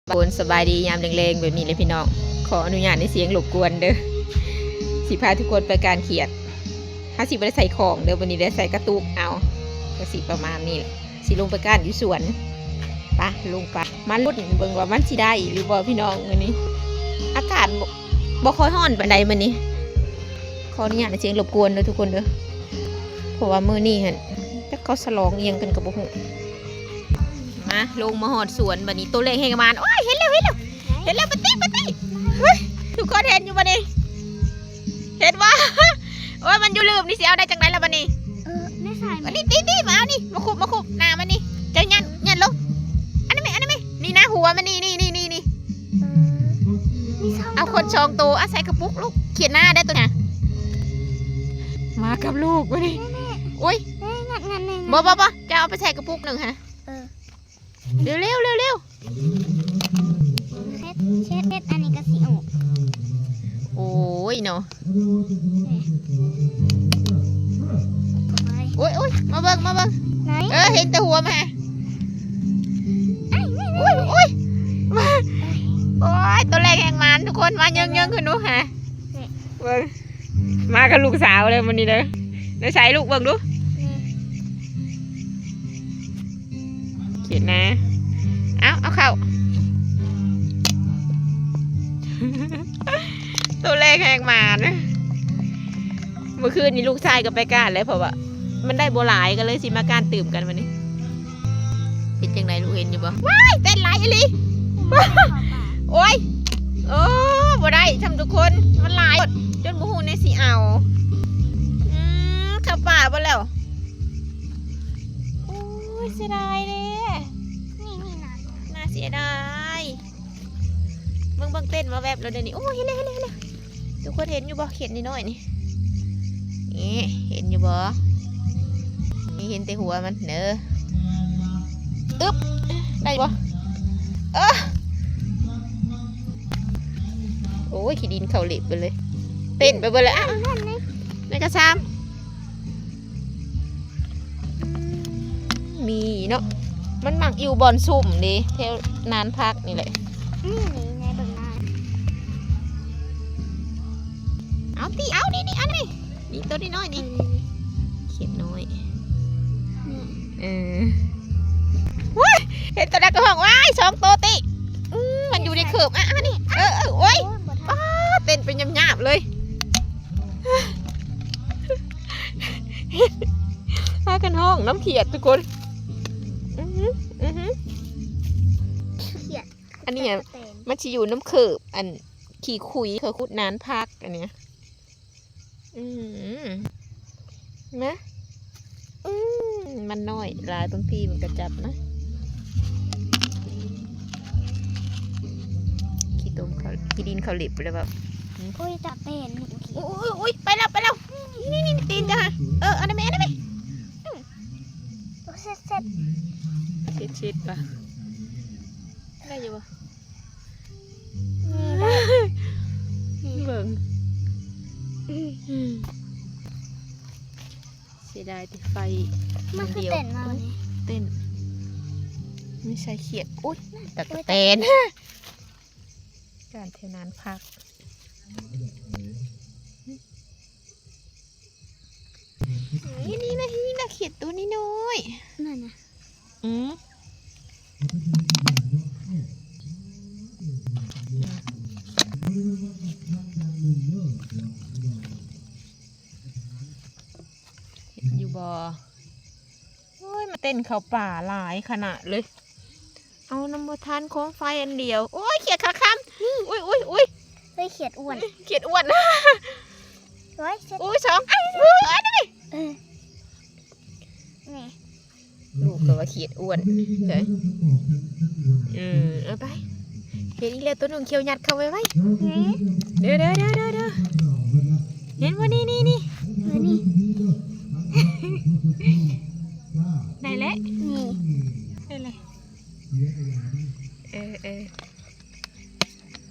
ທຸກຄົນສະບາຍດີຍາມແລງໆແບບນີ້ເລີຍພີ່ນ້ອງ. ຂໍອະນຸຍາດໃນສຽງລົບກວນເດີ. ຊິພາທຸກຄົນໄປການຂຽດ. ເຮົາຊິບໍ່ໄດ້ໃສ່ຂອງເດີ, ມື້ນີ້ໄດ້ໃສ່ກະຕຸກເອົາ. ກະຊິປະມານນີ້ແຫຼະ. ຊິລົງໄປການຢູ່ສວນ. ໄປ ລົງໄປ. ມາລຸ້ນເບິ່ງວ່າມັນຊິໄດ້ຫຼືບໍ່ພີ່ນ້ອງມື້ນີ້. ອາກາດບໍ່ ບໍ່ຄ່ອຍຮ້ອນປານໃດມື້ນີ້. ຂໍອະນຸຍາດໃນສຽງລົບກວນເດີທຸກຄົນເດີ. ເພາະວ່າມື້ນີ້ຫັ້ນ ຈັກເຂົາສະຫຼອງອີ່ຫຍັງກັນກໍບໍ່ຮູ້. ມາ ລົງມາຮອດສວນບາດນີ້ ໂຕແລກແຮງໝານ. ໂອ້ຍ ເຫັນແລ້ວ ເຫັນແລ້ວ ເຫັນແລ້ວ ປະຕິ ປະຕິ. ເຮີ້ຍ ທຸກຄົນເຫັນຢູ່ບໍ່ນີ້? ເຫັນບໍ່? ໂອ້ຍ ມັນຢູ່ລືມນີ້ ຊິເອົາໄດ້ຈັ່ງໃດລະບາດນີ້? ເອີ ໃນສາຍ ບາດນີ້ ຕິ ຕິ ມາເອົານີ້ ມາຄຸບ ມາຄຸບໜ້າມັນນີ້. ເຈົ້າຍັດ ຍັດລົງ. ອັນນັ້ນແມ່ ອັນນັ້ນແມ່ ນີ້ນະ ຫົວມັນນີ້ ນີ້ ນີ້ ນີ້ ນີ້. ເອີ ມີສອງ ເອົາຄົນສອງໂຕ ອາໄສກະປຸກລູກ. ຂຽດໜ້າໄດ້ໂຕນະ. ມາກັບລູກບາດນີ້. ແມ່ ໂອ້ຍ ແມ່ ງັດ ງັດ ງັດ ບໍ່ ບໍ່ ບໍ່ ເຈົ້າເອົາໄປໃສ່ກະປຸກໜຶ່ງຫະ. ເອີ ເລັວໆ ເລັວໆ ເຮັດ ເຮັດ ເຮັດ ອັນນີ້ກໍຊິອອກ. ໂອ້ຍເນາະ ນີ້ ໂອ້ຍ ໂອ້ຍ ມາເບິ່ງ ມາເບິ່ງ ໄຫນ? ເອີ ເຫັນແຕ່ຫົວມັນຫະ. ໂອ້ຍ ໂອ້ຍ ໂອ້ຍ ໂຕແລກແຮງໝານທຸກຄົນ. ມາເຍີ້ງໆຂຶ້ນດູຫະ ນີ້ ເບິ່ງ. ມາກັບລູກສາວເດີມື້ນີ້ເດີ. ໃນໃສລູກ ເບິ່ງດູ. ນີ້ ຂຽດນະ. ເອົາ ເອົາເຂົ້າ. ໂຕແລກແຮງໝານ. ມື້ຄືນນີ້ລູກຊາຍກໍໄປການແລ້ວ ເພາະວ່າມັນໄດ້ບໍ່ຫຼາຍ ກໍເລີຍຊິມາການຕື່ມກັນມື້ນີ້. ເຮັດຈັ່ງໃດລູກ ເຫັນຢູ່ບໍ່? ວ້າຍ ເຕັ້ນຫຼາຍອີ່ຫຼີ. ໂອ້ຍ ໂອ້ ບໍ່ໄດ້ຊ້ຳທຸກຄົນ ມັນຫຼາຍຈົນບໍ່ຮູ້ແນວຊິເອົາ. ອືມ ເຂົ້າປ່າເບິດແລ້ວ. ໂອ້ຍ ເສຍດາຍເດ້. ນີ້ ນີ້ນະ ໜ້າເສຍດາຍ. ເບິ່ງ ເບິ່ງ ເຕັ້ນມາແວັບແລ້ວເດນີ້. ໂອ້ຍ ເຫັນແລ້ວ ເຫັນແລ້ວ ເຫັນແລ້ວ. ທຸກຄົນເຫັນຢູ່ບໍ່? ຂຽດນ້ອຍໆນີ້ ນີ້ ເຫັນຢູ່ບໍ່? ນີ້ເຫັນແຕ່ຫົວມັນເດີ. ອຶບ ໄດ້ບໍ່? ເອີ ໂອ້ຍ ຂີ້ດິນເຂົ້າເລັບໄປເລີຍ ເຕັ້ນໄປເບິດແລ້ວ. ອ້າວ ນັ້ນ ນັ້ນ ໃນກະຊາມ. ອືມ ມີເນາະ ມັນມັກຢູ່ບ່ອນຊຸ່ມເດ້ ແຖວນານຜັກນີ້ແຫຼະ. ນີ້ ນີ້ ໃນເບິ່ງນາ. ເອົາຕິ ເອົາ ນີ້ ນີ້ ອັນນີ້ ນີ້ ໂຕນ້ອຍໆນີ້. ເອີ ຂຽດນ້ອຍ ນີ້ ເອີ. ໂອ້ຍ ເຫັນໂຕໃດກໍຮ້ອງ ວ້າຍ ສອງໂຕຕິ. ອືມ ມັນຢູ່ໃນເຄີບ. ອ່ະ ອັນນີ້ ເອີ ເອີ ໂອ້ຍ ໂອ້ຍ ບໍ່ທັນ. ປ້າ ເຕັ້ນໄປຫຍາບໆເລີຍ. ພາກັນຮ້ອງນຳຂຽດທຸກຄົນ. ອືຫື ອືຫື ຂຽດ ອັນນີ້ ມັນຊິຢູ່ນຳເຄີບ ອັນຂີ້ຂຸຍ ເຂົາຂຸດນານຜັກ ອັນນີ້. ອືມ ມາ ອືມ ມັນນ້ອຍຫຼາຍ ບາງທີມັນກໍຈັບນະ. ຂີ້ຕົມເຂົ້າ ຂີ້ດິນເຂົ້າເລັບໄປແລ້ວ. ໂອ້ຍ ຈັບເປັນ. ໂອ້ຍ ໂອ້ຍ ໄປແລ້ວ ໄປແລ້ວ. ນີ້ໆໆ ຕີນເຈົ້າຫະ. ເອີ ອັນນັ້ນແມ່ ອັນນັ້ນແມ່. ອືມ ໂອ້ຍ ເຊັດໆ ເຊັດໆ ປະ ໄດ້ຢູ່ບໍ່? ນີ້ໄດ້ ເບິ່ງ. ເສຍດາຍແຕ່ໄຟ ມັນຄືເຕັ້ນມານີ້ ເຕັ້ນ. ມີໃສ່ຂຽດ. ໂອ້ຍ ຕັກກະແຕນ. ການແຖວນານຜັກ. ນີ້ ນີ້ນະ ນີ້ນະ ຂຽດໂຕນ້ອຍໆ ນັ້ນນະ. ອືມ ເຫັນຢູ່ບໍ່? ໂອ້ຍ ມາເຕັ້ນເຂົ້າປ່າຫຼາຍຂະໜາດເລີຍ. ເອົານຳບໍ່ທັນໂຄມໄຟອັນດຽວ. ໂອ້ຍ ຂຽດຂາຄຳ. ອຸ້ຍ ອຸ້ຍ ອຸ້ຍ ເຮີ້ຍ ຂຽດອ້ວນ ຂຽດອ້ວນ. ໂອ້ຍ ຂຽດ ໂອ້ຍ ສອງ ເອີ ອັນນີ້ ເອີ ນີ້ ລູກກໍວ່າຂຽດອ້ວນເດີ. ເອີ ເອົາໄປ ເຫັນອີກແລ້ວ ໂຕໜຶ່ງຂຽວ ຍັດເຂົ້າໄວໆ. ເດີ ເດີ ເດີ ເດີ ເດີ ເຫັນບໍ່? ນີ້ ນີ້ ນີ້ ເອີ ນີ້ ໄດ້ແລ້ວ ນີ້ ໄດ້ແລ້ວ. ເອີ ເອີ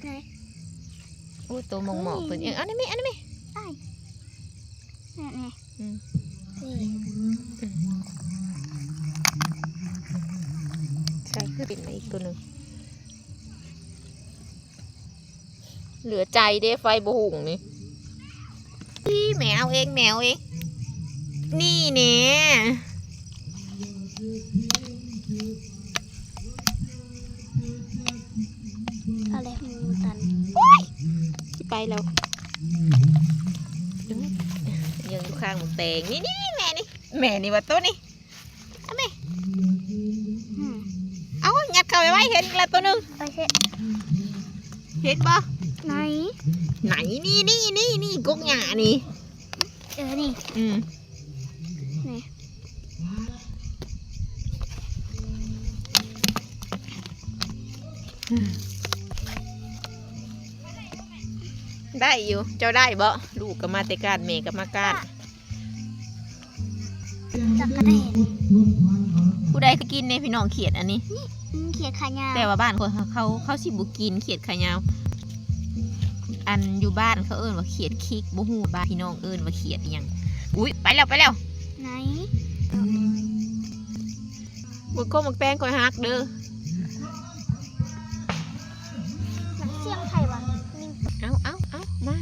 ໄຫນ? ໂອ້ ໂຕໝອງໆ ເພິ່ນເອງ. ເອົານີ້ແມ່ ເອົານີ້ແມ່. ອ້າຍ ນີ້ ນີ້ ອືມ ນີ້ ອືມ ໃສ່ຂຶ້ນມາອີກໂຕໜຶ່ງ. ເຫຼືອໃຈເດ້ ໄຟບໍ່ຮຸ່ງນີ້. ອີ່ ແມ່ເອົາເອງ ແມ່ເອົາເອງ ນີ້ແນ່. ເອົາແຫຼະ ໝູຕັນ ໂອ້ຍ ຊິໄປແລ້ວ ຍັງຢູ່ຂ້າງໝາກແຕງ ນີ້ ນີ້ ແມ່ນີ້ ແມ່ນີ້ວ່າໂຕນີ້ ເອົາແມ່ ອືມ ເອົາ ຍັດເຂົ້າໄປໄວ້ ເຫັນອີກແລ້ວໂຕໜຶ່ງ ໄປເສະ ເຫັນບໍ່ ໄຫນ ໄຫນ ນີ້ ນີ້ ນີ້ ນີ້ ກົກຫຍ້ານີ້ ເອີ ນີ້ ອືມ ນີ້ ໄດ້ຢູ່ ເຈົ້າໄດ້ບໍ່? ລູກກໍມາແຕ່ການ ແມ່ກໍມາການ ຈັກກະແດນ ຜູ້ໃດເຄີຍກິນແດ່ພີ່ນ້ອງ ຂຽດອັນນີ້? ນີ້ ຂຽດຂາຍາວ ແຕ່ວ່າບ້ານຂ້ອຍເຂົາ ເຂົາຊິບໍ່ກິນຂຽດຂາຍາວ. ອັນຢູ່ບ້ານເຂົາເອີ້ນວ່າຂຽດຄິກ ບໍ່ຮູ້ບ້ານພີ່ນ້ອງເອີ້ນວ່າຂຽດອີ່ຫຍັງ. ອຸ້ຍ ໄປແລ້ວ ໄປແລ້ວ ໄຫນ ໝາກກົກໝາກແຕງຂ້ອຍຫັກເດີ. ມັນສຽງໃຜວະ? ເອົາ ເອົາ ເອົາ ມາ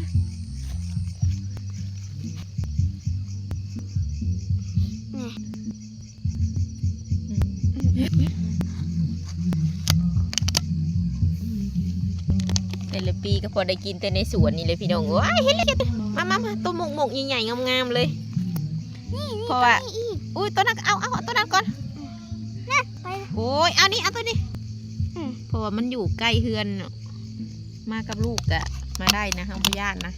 ແຕ່ລະປີກໍພໍໄດ້ກິນແຕ່ໃນສວນນີ້ແຫຼະພີ່ນ້ອງ. ໂອ້ຍ ເຫັນແລ້ວ ມາ ມາ ມາ ໂຕໝົກໆ ໃຫຍ່ໆ ງາມໆ ເລີຍ. ນີ້ ນີ້ ເພາະວ່າ ໂຕນີ້ອີກ ອຸ້ຍ ໂຕນັ້ນກໍເອົາ ເອົາ ເອົາໂຕນັ້ນກ່ອນ. ອືມ ນະ ໄປ ໂອ້ຍ ເອົານີ້ ເອົາໂຕນີ້ ອືມ ເພາະວ່າມັນຢູ່ໃກ້ເຮືອນເນາະ ມາກັບລູກກະມາໄດ້ນະ ເຮົາບໍ່ຢ້ານນະ.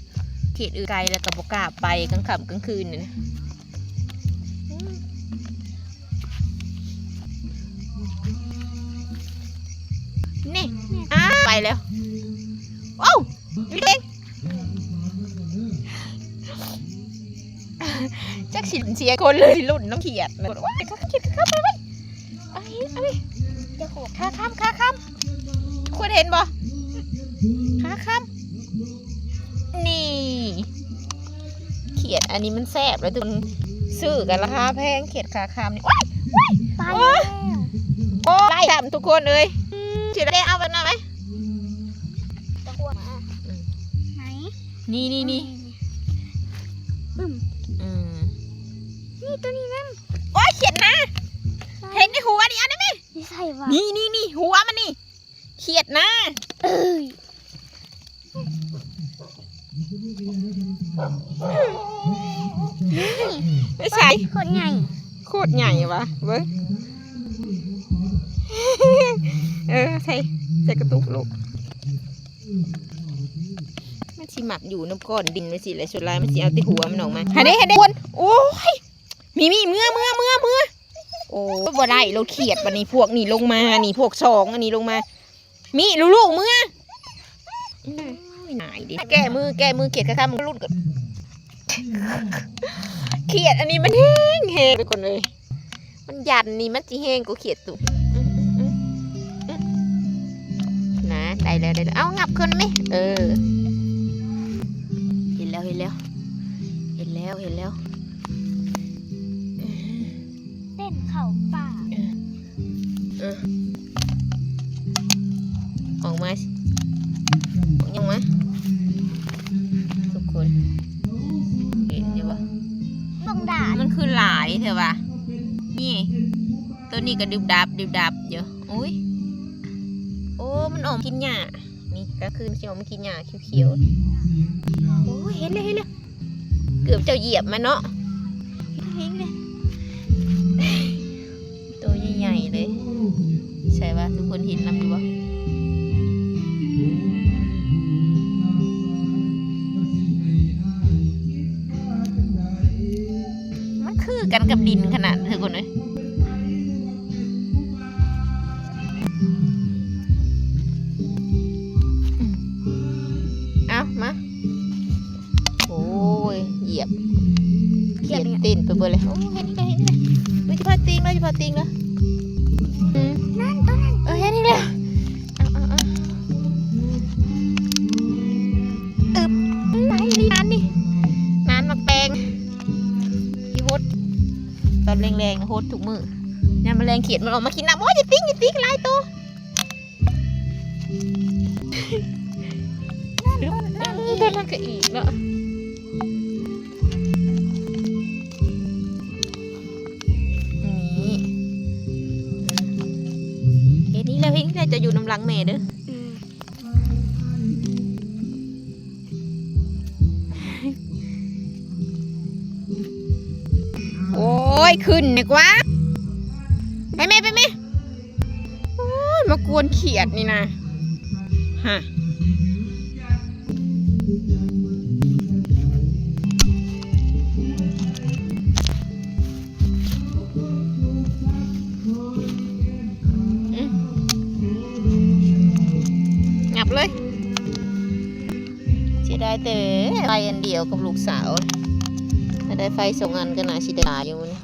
ເຂດອື່ນໄກແລ້ວກໍບໍ່ກ້າໄປກາງຄ່ຳກາງຄືນນີ້ນະ. ອືມ ນີ້ ອ່າ ໄປແລ້ວ ໂອ້ ຢູ່ເອງ. ຈັກຊິເສຍຄົນເລີຍ ລຸ້ນນຳຂຽດ. ໂອ້ຍ ຂຽດ ຂຽດ ຂຽດ ໄປໄປ ເອົາອີກ ເອົາອີກ ຂາຄຳ ຂາຄຳ ທຸກຄົນເຫັນບໍ່? ຂາຄຳ ນີ້ ຂຽດອັນນີ້ມັນແຊບແລ້ວທຸກຄົນ ຊື້ກັນລາຄາແພງ ຂຽດຂາຄຳນີ້. ໂອ້ຍ ໂອ້ຍ ໄປແລ້ວ ໂອ້ຍ ໄລ່ຕາມທຸກຄົນເອີຍ. ອືມ ຊິໄດ້ເອົາໄປນຳໄປ ຕະຂົ້ວມາ ອືມ ໄຫນ ນີ້ ນີ້ ນີ້ ອືມ ອືມ ນີ້ ໂຕນີ້ນຳ. ໂອ້ຍ ຂຽດນາ ໃສ ເຫັນໃນຫົວນີ້ ເອົາໄດ້ໄໝ? ຢູ່ໃສວະ? ນີ້ ນີ້ ນີ້ ຫົວມັນນີ້ ຂຽດນາ ເອີຍ ໄປໃສ? ໂຄດໃຫຍ່ ໂຄດໃຫຍ່ວະ ເບິ່ງ ເອີ ໃສ່ ໃສ່ກະຕຸກລູກ. ມັນຊິມັກຢູ່ນຳກ້ອນດິນຈັ່ງຊີ້ແຫຼະ ສ່ວນຫຼາຍມັນຊິເອົາແຕ່ຫົວມັນອອກມາ. ຫັ້ນເດ້ ຫັ້ນເດ້ ຄົນ ໂອ້ຍ ມີ ມີ ເມືອ ເມືອ ເມືອ ເມືອ ໂອ້ຍ ບໍ່ໄດ້ໂລດ ຂຽດບັດນີ້ ພວກນີ້ລົງມານີ້ ພວກສອງອັນນີ້ລົງມາ. ມີ ລູກໆ ເມືອ ໂອ້ຍ ນາຍເດ້ ແກ້ມື ແກ້ມື ຂຽດຂາຄຳ ລຸ້ນກ່ອນ. ຂຽດອັນນີ້ມັນແຮງໆ ທຸກຄົນເອີຍ ມັນຢັນນີ້ມັນຊິແຮງກວ່າຂຽດຕຸ ນະ ໄດ້ແລ້ວ ໄດ້ແລ້ວ ເອົາ ຫຍັບຂຶ້ນແມະ. ເອີ ເຫັນແລ້ວ ເຫັນແລ້ວ ເຫັນແລ້ວ ເຫັນແລ້ວ ເຕັ້ນເຂົ້າປ່າ ເອີ ເອີ ອອກມາ ອອກຍັງມາ ທຸກຄົນ ເຫັນຢູ່ບໍ່? ບັກດາ ມັນຄືຫຼາຍແທ້ວະ ນີ້ ໂຕນີ້ກໍດຶບດັບ ດຶບດັບຢູ່. ໂອ້ຍ ໂອ້ ມັນອອກກິນຫຍ້າ ນີ້ກາງຄືນມັນຊິອອກມາກິນຫຍ້າຂຽວໆ. ໂອ້ຍ ເຫັນແລ້ວ ເຫັນແລ້ວ ເກືອບເຈົ້າຢຽບມັນເນາະ ເຫັນແລ້ວ ໂຕໃຫຍ່ໆ ເລີຍ. ໃສວະ ທຸກຄົນເຫັນນຳຢູ່ບໍ່? ມັນຄືກັນກັບດິນຂະໜາດ ທຸກຄົນເອີຍ. ເອົາມາ ໂອ້ຍ ຢຽບ ຂຽດຕີນໄປເບິດເລີຍ. ໂອ້ ເຫັນແລ້ວ ເຫັນແລ້ວ ເອີຍ ຈະພາຕີນເລີຍ ຈະພາຕີນເລີຍ. ອືມ ນັ້ນ ໂຕນັ້ນ ເອີ ເຫັນອີກແລ້ວ. ເອົາ ເອົາ ເອົາ ອຶບ ໄປນີ້ ນານນີ້ ນານໝາກແຕງ ອີ່ຫົດ ຕອນແລງໆ ນະ ຫົດທຸກມື້ ຍາມມາແລງຂຽດມັນອອກມາກິນນ້ຳ. ໂອ້ຍ ຢ່າຕິງ ຢ່າຕິງ ຫຼາຍໂຕ. ຫັ້ນ ໂຕ ອີກເນາະ. ນີ້ ເຮັດນີ້ແລ້ວ ເຮັດນີ້ແລ້ວ ຈະຢູ່ນຳຫຼັງແມ່ເດີ. ອືມ ໂອ້ຍ ຂຶ້ນດີກວ່າ ໄປແມ່ ໄປແມ່. ໂອ້ຍ ມາກວນຂຽດນີ້ນະ ຮະ. ອືມ ຫຍັບເລີຍ. ເສຍດາຍແຕ່ໄຟອັນດຽວກັບລູກສາວ ຖ້າໄດ້ໄຟສອງອັນກໍໜ້າຊິໄດ້ຫຼາຍຢູ່ນີ້.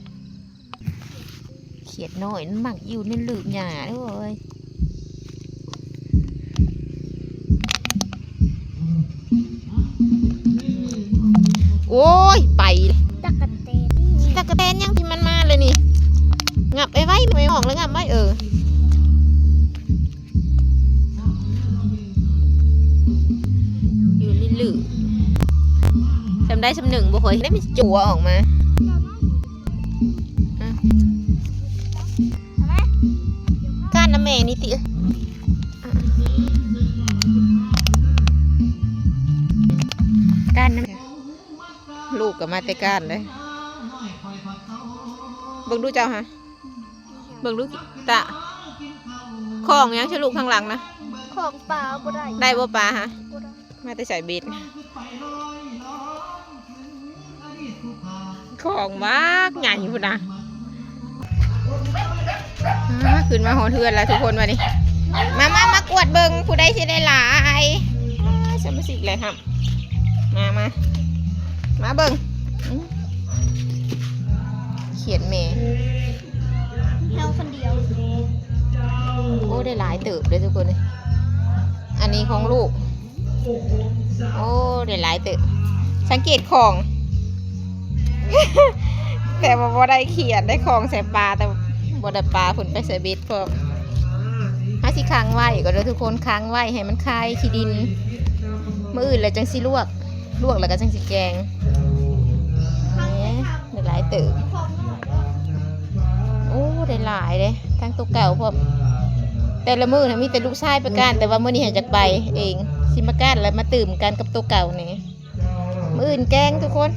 ຂຽດນ້ອຍມັນມັກຢູ່ໃນລຶຫຍ້າ ໂອ້ຍ ໂອ້ຍ ໄປ ຕັກກະແຕນ ຕັກກະແຕນຫຍັງທີ່ມັນມາເລີຍນີ້. ຫຍັບໄວ້ ໄວ້ ໄວ້ອອກແລ້ວຫຍັບໄວ້ ເອີ ຢູ່ລິ້ນຫຼື ຊຳໄດ້ຊຳໜຶ່ງ ບໍ່ຄ່ອຍໄດ້ ມັນຈົວອອກມາ. ອ່ະ ກ້ານນຳແມ່ນີ້ຕິ ກ້ານນຳ ລູກກໍມາແຕ່ກ້ານເດ້. ເບິ່ງດູເຈົ້າຫາ ເບິ່ງດູຕາ ຂອງຫຍັງຊະລູກຂ້າງຫຼັງນະ? ຂອງປາບໍ່ໄດ້ ໄດ້ບໍ່ປາຫາ? ບໍ່ໄດ້. ມາແຕ່ໃສເບັດ? ຂອງບັກໃຫຍ່ພຸ້ນນະ. ອ່າ ຂຶ້ນມາຮອດເຮືອນແລ້ວທຸກຄົນ ບາດນີ້ ມາ ມາ ມາກວດເບິ່ງຜູ້ໃດຊິໄດ້ຫຼາຍ. ອ່າ ສະມາຊິກແຫຼະ ມາ ມາ ມາເບິ່ງ ອືມ ຂຽດແມ່ ເຮົາຄົນດຽວ. ໂອ້ ໄດ້ຫຼາຍເຕີບເດ້ທຸກຄົນເອີຍ. ອັນນີ້ຂອງລູກ. ໂອ້ ໄດ້ຫຼາຍເຕີບ. ສັງເກດຂອງ ແຕ່ວ່າບໍ່ໄດ້ຂຽດ ໄດ້ຂອງໃສ່ປາ ແຕ່ບໍ່ໄດ້ປາ ເພິ່ນໄປໃສ່ເບັດພ້ອມ. ເຮົາຊິຂັງໄວ້ກ່ອນເດີທຸກຄົນ ຂັງໄວ້ໃຫ້ມັນຄາຍຂີ້ດິນ ມື້ອື່ນແລ້ວຈັ່ງຊິລວກ ລວກແລ້ວກໍຈັ່ງຊິແກງ. ນີ້ ໄດ້ຫຼາຍເຕີບ. ໂອ້ ໄດ້ຫຼາຍເດ້ ທັງໂຕເກົ່າພ້ອມ. ແຕ່ລະມື້ນະມີແຕ່ລູກຊາຍໄປກ້ານ ແຕ່ວ່າມື້ນີ້ໃຫ້ຈັກໃບເອງ ຊິມາກ້ານແລ້ວມາຕື່ມກັນກັບໂຕເກົ່ານີ້. ມື້ອື່ນແກງທຸກຄົນ